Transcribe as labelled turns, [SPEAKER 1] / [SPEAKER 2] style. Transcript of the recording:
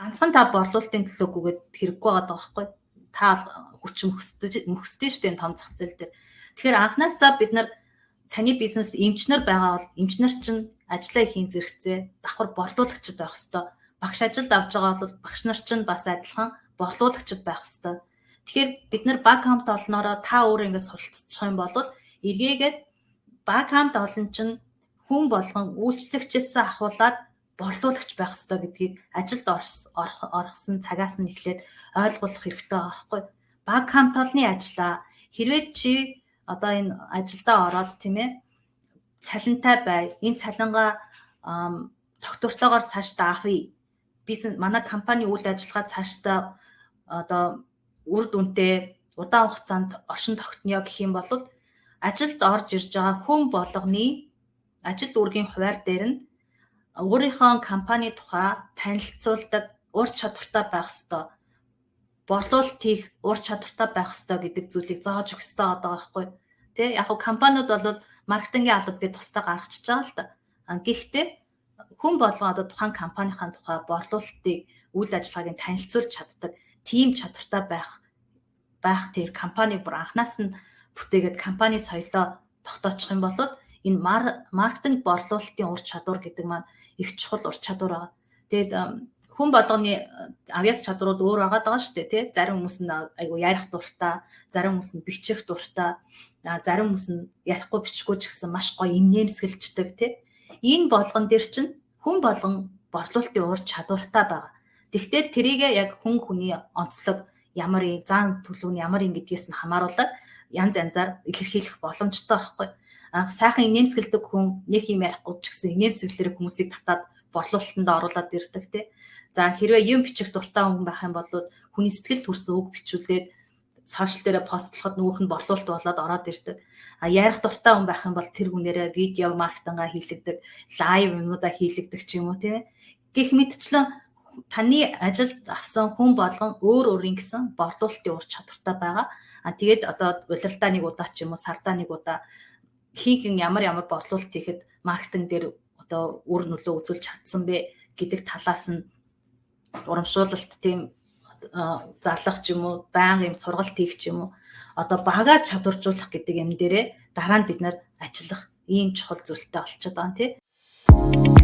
[SPEAKER 1] Ганцхан та борлуулалтын төлөө гүгээд хэрэггүй байгаа байхгүй. Та хүч мөхсдөж шүү дээ том зах зээл дээр. Тэгэхээр анханасаа бид нар таны бизнес эмчнэр байгаа бол эмчнэр чинь ажлаа хийн зэрэгцээ давхар борлуулагчд байх ёстой. Багш ажилд авч байгаа бол багш нар чинь бас адилхан борлуулагчд байх ёстой. Тэгэхээр бид нар баг хамт олноороо та өөрөө ингээд суралцчих юм бол эргээгээд баг хамт олон чинь хүн болгон үйлчлэгчээс ахуулаад борлуулагч байх ёстой гэдгийг ажилд орсон цагаас нь эхлээд ойлгуулах хэрэгтэй байгаа байхгүй. Баг хамт олонны ажлаа хэрвээ чи одоо энэ ажилдаа ороод, тийм ээ, цалинтай бай. Энэ цалингаа тогтвортойгоор цаашдаа авъя. Бизнес манай компани үйл ажиллагаа цаашдаа одоо үр дүнтэй удаан хугацаанд оршин тогтнё гэх юм бол ажилд орж ирж байгаа хүн болгоны ажил үүргийн хуваар дээр нь өөрийнхөө компани тухай танилцуулдаг ур чадвартай байх ёстой. Борлуулалт хийх ур чадвартай байх ёстой гэдэг зүйлийг зоож өгөх ёстой байгаа байхгүй. Тэ яг хав компаниуд бол маркетингийн алба гэж тусдаа гаргачихж байгаа л да. Гэхдээ хүн болгон одоо тухайн компанийнхаа тухай борлуулалтыг, үйл ажиллагааг нь танилцуулж чаддаг тийм чадвартай байх тэр компаниг бүр анханаас нь бүтээгээд компани соёлоо тогтоочих юм бол энэ маркетинг борлуулалтын ур чадвар гэдэг маань их чухал ур чадвар байгаа. Тэгээд хүн болгоны авьяас чадварууд өөр байгаа даа шүү дээ, тий. Зарим хүмүүс нь айгу ярих дуртай, зарим хүмүүс нь бичих дуртай, зарим хүмүүс нь ярихгүй бичихгүй ч гэсэн маш гоё инээмсэглэждэг, тий. Энэ болгон дээр чинь хүн болгон борлуулалтын ур чадвартай байгаа. Тэгвэл тэрийг яг хүн хүний онцлог ямар юм, зан төлөв нь ямар юм гэдгээс нь хамааруулаад янз янзаар илэрхийлэх боломжтой байхгүй. Сайхан инээмсэглэдэг хүн нэг юм ярихгүй ч гэсэн инээмсэглэлээр хүмүүсийг татаад борлуулалтанд оруулаад ирдэг, тий. За, хэрвээ юм бичих дуртай хүн байх юм бол хүний сэтгэл төрсөн үг бичүүлээд сошиал дээрээ постлоход нөгөөх нь борлуулалт болоод ороод ирдэг. А ярих дуртай хүн байх юм бол тэр хүнээрээ видео маркетингаа хийлэгдэг, live юмнуудаа хийлэгдэг ч юм уу, тийм ээ. Гэх мэтчлэн таны ажилд авсан хүн болгон өөр өөрийн гэсэн борлуулалтын ур чадвартай байгаа. А тэгээд одоо улиралдаа нэг удаа ч юм уу, сардаа нэг удаа хин хин ямар ямар борлуулалт хийхэд маркетинг дээр одоо үр нөлөө үзүүлж чадсан бэ гэдэг талаас нь урамшуулалт, тийм, зарлах ч юм уу, байнга юм сургалт хийх ч юм уу, одоо багаа чадваржуулах гэдэг юм дээрээ дараа нь бид нар ажиллах ийм чухал зүйлтэй болчиход байгаа юм, тий.